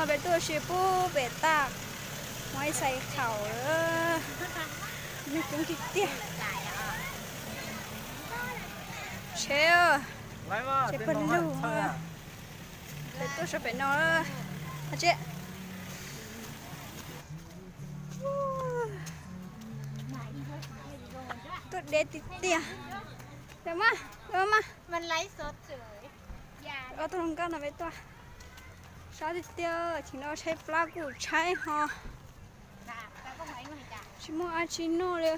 Peb tuaj ua si pub pem tag, muaj ib xais khaum, neeg coob tiag tiag. Tsheb, tsheb pawg lug, peb tuaj sab pem no. Tsheb tuaj deb tiag tiag. Mas, mas, ob tug hluas nkauj no peb tuaj sab tiag tiag, tsis no tshaib plab kuj tshaib ho. Tsis muaj dab tsi noj li.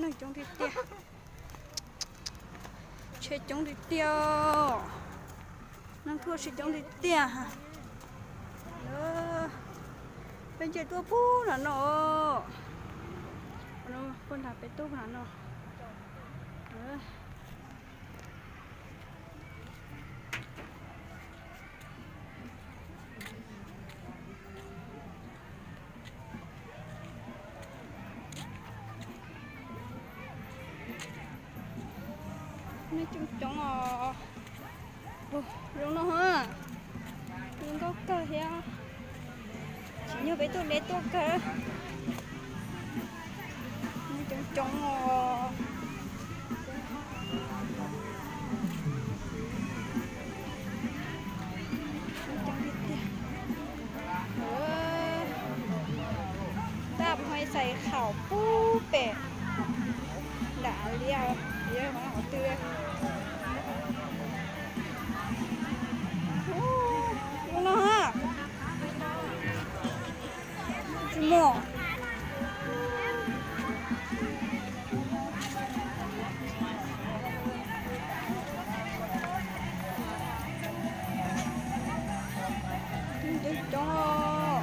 Neeg coob tiag tiag. Tsheb coob tiag tiag. Neeg tuaj tsis coob tiag tiag. Peb nce tuaj puag nram no. Puag nram peb tuaj puag nram no. Neeg coob coob os. Zoo no ha, zoo nkauj kawg thiab. Tsis yog peb tuaj deb tuaj kawg. Neeg coob coob os. Coob tiag tiag. Tab sis xais khaum pub pem nram liaj, liaj qhov twg. Ub, no ha. Tsis muaj. Coob coob,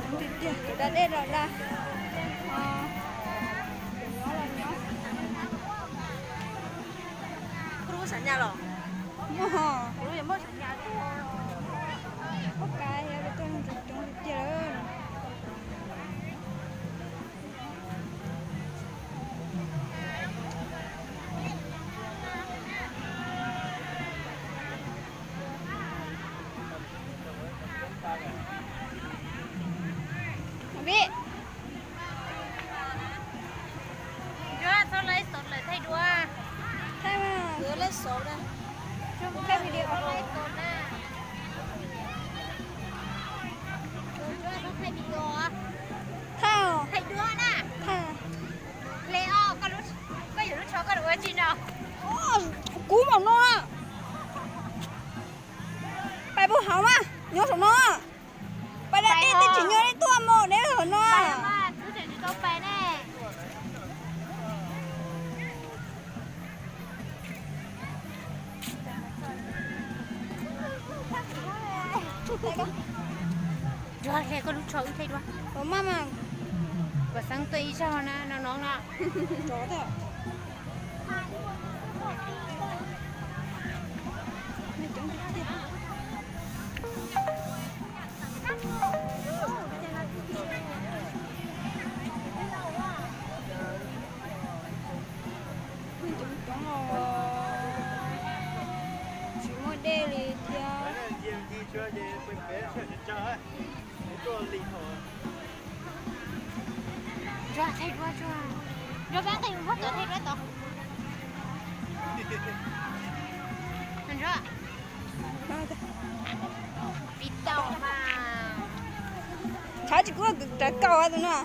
coob tiag tiag, cov da dej los da. Nyob los nyob. Kuv lub sav nyas los? Muaj. Kuv lub yuav muaj sav nyas. Poj kab thiab peb tuaj coob coob tiag tiag lawm. Vim Txhob laib xov lawm, thaij duab. Thaij video. Thaij, thaij duab na. Thaij. Hle os, koj yuav lub tsho koj ua tsi no? Kuv mam no. Pais puag hauv mas, nyob saum no. Pais dab dej twb tsis nyob li tuaj mus neb saum no. Hle koj lub tsho wb thaij duab. Ua maj mas. Kuv xeeb tuaj ib zaug na, no no no. Neeg coob coob os, tsis muaj dej li thiab. Ntsuag, thaij duab, Ntsuag. Ntsuag, peb nqis mus puag tod thaij duab tod. Ntsuag. Pib tau mas. Tshav tsis kub raws kaum tus no.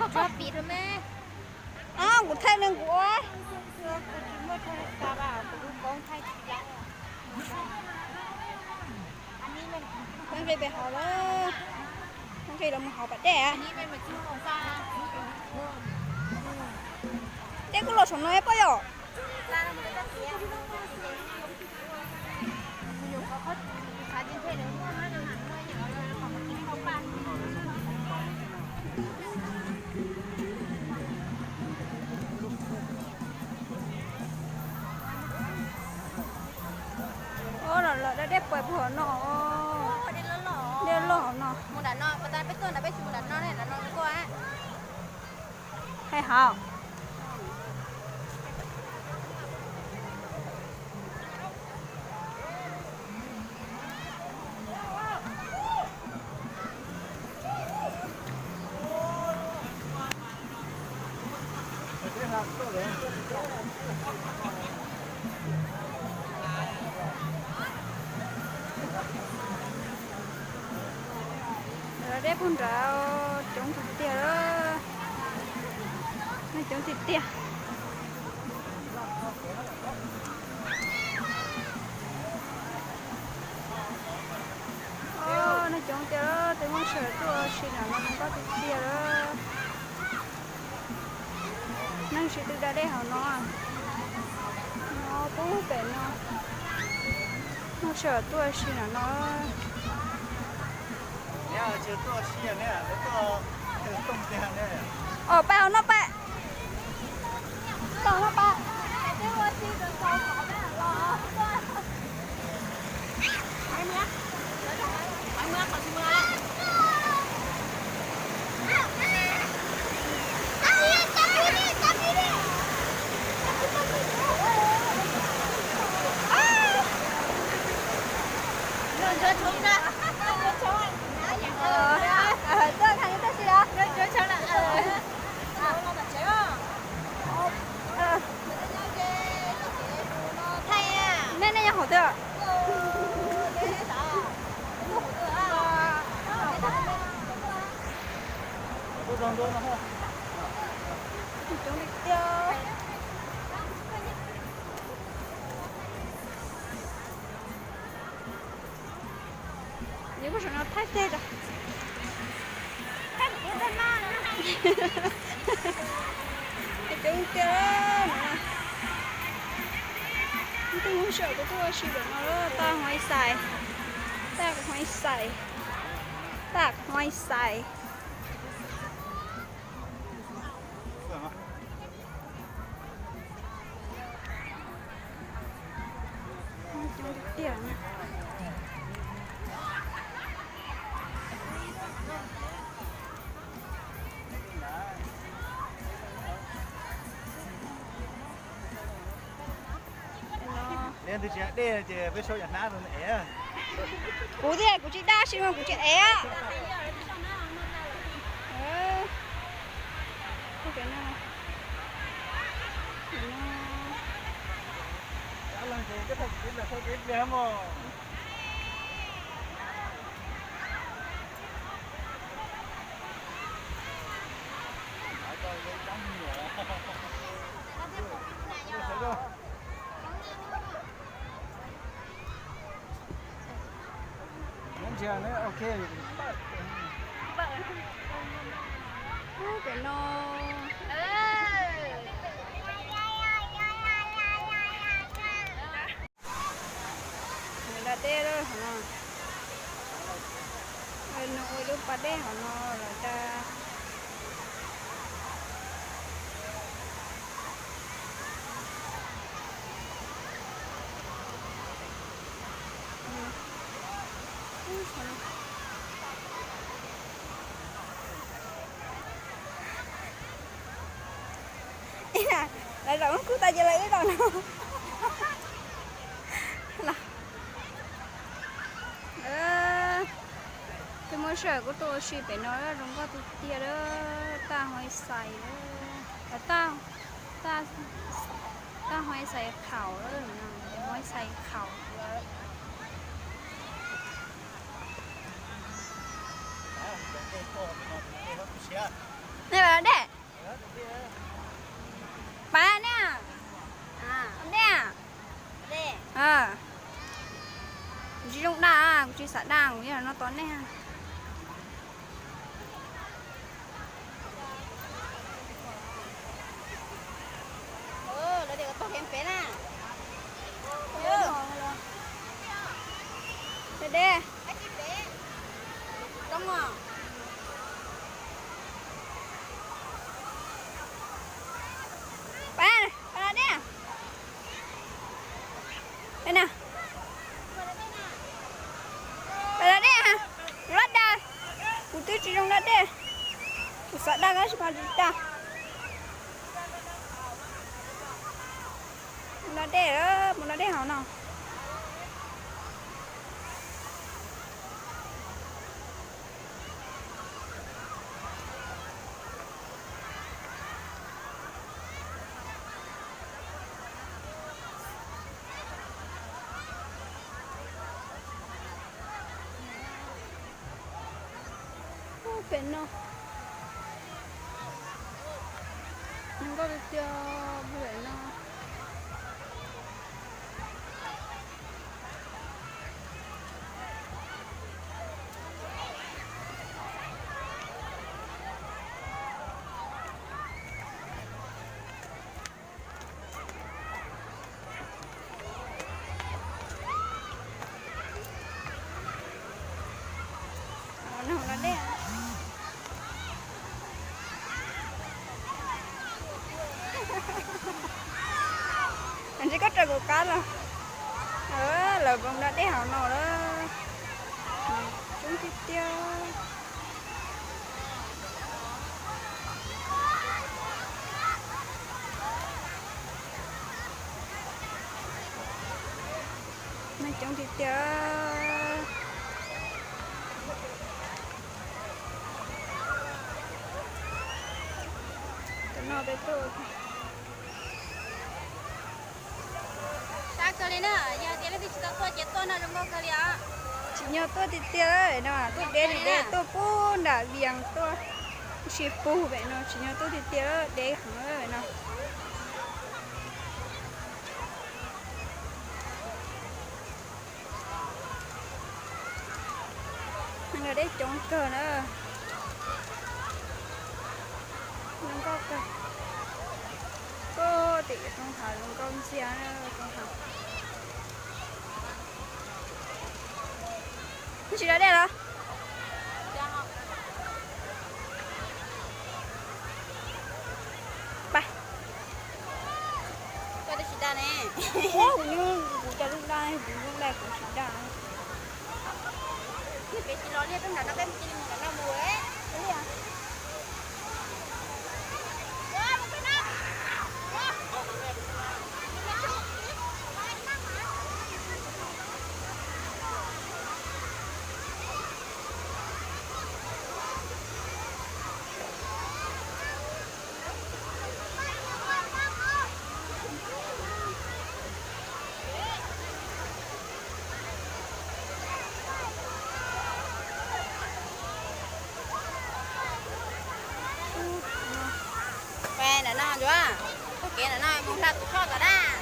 Ntsuag pib rau me. Kuv thaij neeg kuv ua. Peb nqis pem hauv lawm. Peb nqis los mus hauv pas dej. Dej kuj los saum no poj yom. Os, lawv da dej pais puag no. Dej loj no. Hais hauv. Dej puag nrad coob tiag tiag, neeg coob tiag tiag. Neeg coob tiag, twb muaj sij hawm tuaj ua si no zoo nkauj tiag tiag lawm. Neeg sib tw da dej hauv no, no pub pem no, muaj sij hawm tuaj ua si no no. Os, pab hauv no pab. Tau no pab. Tuaj khas li tuaj si os. Nej, nej nyob hauv twg? Coob tiag tiag. Yog kuj saum no thaij teg rau. Coob tiag no. Twb muaj sij hawm kuv tuaj ua si ntawm no lawm, tag hmo xais, tag hmo xais, tag hmo xais. Coob tiag tiag. Leej twg tsis hais dej ces peb sau yam hnab rau ev. Kuv tiag, kuv tsis daj sis mas kuv tsis ev. Pem no. Nws da dej lawm hov no. Nws ua lub pas dej hov no lawm da. Lawv zaum lub kub tas ces lawv wb zaum no. Twb muaj sij hawm kuj tuaj ua si pem no zoo nkauj tiag tiag lawm, tag hmo xais lawm, tag hmo xais khaum lawm, hmo xais khaum. Nej vas los dej? Pab nej, dej. Kuv tsis zoo daj, kuv tsis xav daj, kuv yog no tos nej. Dej. Pab, pab los dej. Pab los dej, kuv los dej, kuv los dej, kuv twb tsis zoo los dej, kuv xav daj tab sis mas tsis daj. Mus los dej, mus los dej hauv no. No, nkauj tiag tiag pem no. Nag los dej. Ntshe koj raws kuv qab los. Lawv nploos da dej hauv no lawm. Coob tiag tiag. Neeg coob tiag tiag. Tam no peb tuaj. Sab kawg li na, yog tias leej twg tsis tau tuaj ces tuaj no zoo nkauj kawg li os. Tsim nyog tuaj tiag tiag no, tuaj deb li deb tuaj puag nram Vias tuaj, tsis pug pem no, tsim nyog tuaj tiag tiag, deb heev no. Neeg deb coob kawg na. Zoo nkauj kawg. Tuaj tim roob hav zoo nkauj ntxiag na, roob hav. Wb tsis da dej los? Pab. Koj twb tsis da ne. Kuv, kuv cov lub da, kuv lub da kuv tsis da. Peb tsis los liaj roob nram no, peb cia li mus nram no mus. Peb nram no ntsuav, tog kev nram no mus hla tus choj tom dab.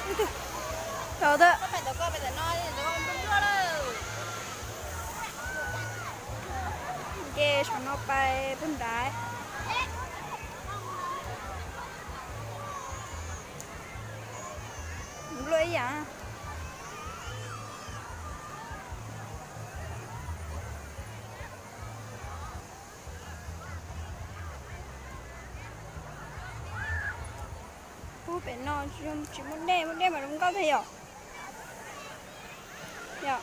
Tod, peb tom koj peb tom no, ntawd npluaj npluaj lawm. Nce saum no pais puag nrad. Npluaj ib yam. Puag pem no tsis muaj dej, muaj dej mas zoo nkauj tiag yom. Yom.